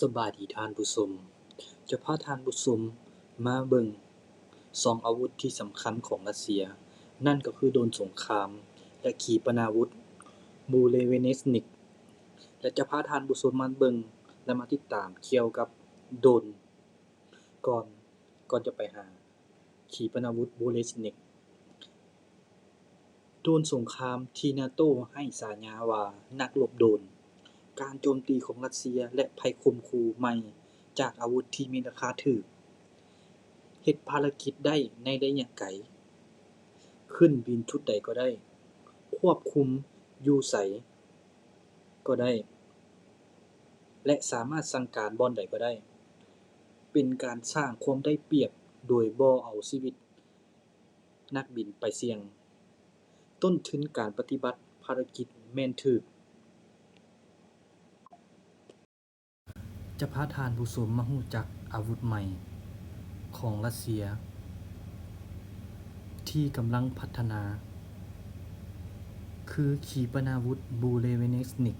ສະບາຍດີທ່ານຜູ້ຊົມ. ຈະພາທ່ານຜູ້ຊົມມາເບິ່ງສອງອາວຸດທີ່ສຳຄັນຂອງຣັດເຊຍ, ນັ້ນກໍຄືໂດຣນສົງຄາມ ແລະ ຂີປະນາວຸດບູເລເວເນສນິກ ແລະ ຈະພາທ່ານຜູ້ຊົມມາເບິ່ງ ແລະ ມາຕິດຕາມກ່ຽວກັບໂດຣນ ກ່ອນ ກ່ອນຈະໄປຫາຂີປະນາວຸດບູເລສນິກ. ໂດຣນສົງຄາມທີ່ນາໂຕໃຫ້ສາຍາວ່ານັກລົບໂດຣນ. ການໂຈມຕີຂອງຣັດເຊຍ ແລະ ໄພຂົ່ມຂູ່ໃໝ່ຈາກອາວຸດທີ່ມີລາຄາຖືກ, ເຮັດພາລະກິດໄດ້ໃນໄລຍະໄກ, ຂຶ້ນບິນຈຸດໃດກໍໄດ້, ຄວບຄຸມຢູ່ໃສກໍໄດ້ ແລະ ສາມາດສັ່ງການບ່ອນໃດກໍໄດ້, ເປັນການສ້າງຄວາມໄດ້ປຽບໂດຍບໍ່ເອົາຊີວິດ ນັກບິນໄປສ່ຽງ. ຕົ້ນທຶນການປະຕິບັດພາລະກິດແມ່ນຖືກ. ຈະພາທ່ານຜູ້ຊົມມາຮູ້ຈັກອາວຸດໃໝ່ຂອງຣັດເຊຍທີ່ກຳລັງພັດທະນາ ຄືຂີປະນາວຸດບູເລເວເນສນິກ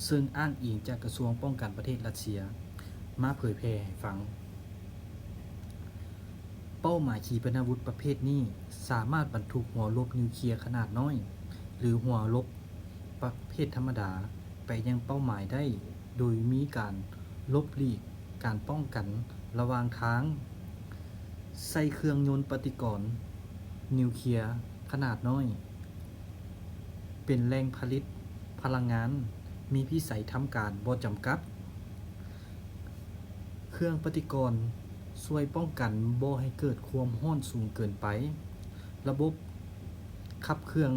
ເຊິ່ງອ້າງອີງຈາກກະຊວງປ້ອງກັນປະເທດຣັດເຊຍມາເຜີຍແຜ່ໃຫ້ຟັງ. ເປົ້າໝາຍຂີປະນາວຸດປະເພດນີ້ສາມາດບັນທຸກຫົວລົບນິວເຄຍຂະໜາດນ້ອຍ ຫຼື ຫົວລົບປະເພດທຳມະດາໄປຍັງເປົ້າໝາຍໄດ້ ໂດຍມີການຫຼົບຫຼີກການປ້ອງກັນລະຫວ່າງທາງ, ໃສ່ເຄື່ອງຍົນປະຕິກອນນິວເຄຍຂະໜາດນ້ອຍ ເປັນແຫຼ່ງຜະລິດພະລັງງານ, ມີວິໄສທຳການບໍ່ຈຳກັດ. ເຄື່ອງປະຕິກອນຊ່ວຍປ້ອງກັນບໍ່ໃຫ້ເກີດຄວາມຮ້ອນສູງເກີນໄປ. ລະບົບຂັບເຄື່ອງ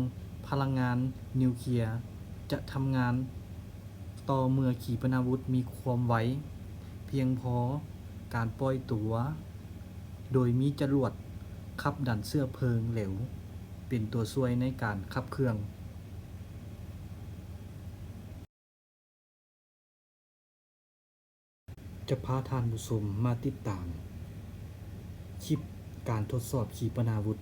ພະລັງງານນິວເຄຍຈະທຳງານຕໍ່ເມື່ອຂີປະນາວຸດມີຄວາມໄວພຽງພໍການປ່ອຍຕົວ ໂດຍມີຈະຫຼວດຂັບດັນເຊື້ອເພີງເຫຼວເປັນຕົວຊ່ວຍໃນການຂັບເຄື່ອງ. ຈະພາທ່ານຜູ້ຊົມມາຕິດຕາມຄລິບການທົດສອບຂີປະນາວຸດ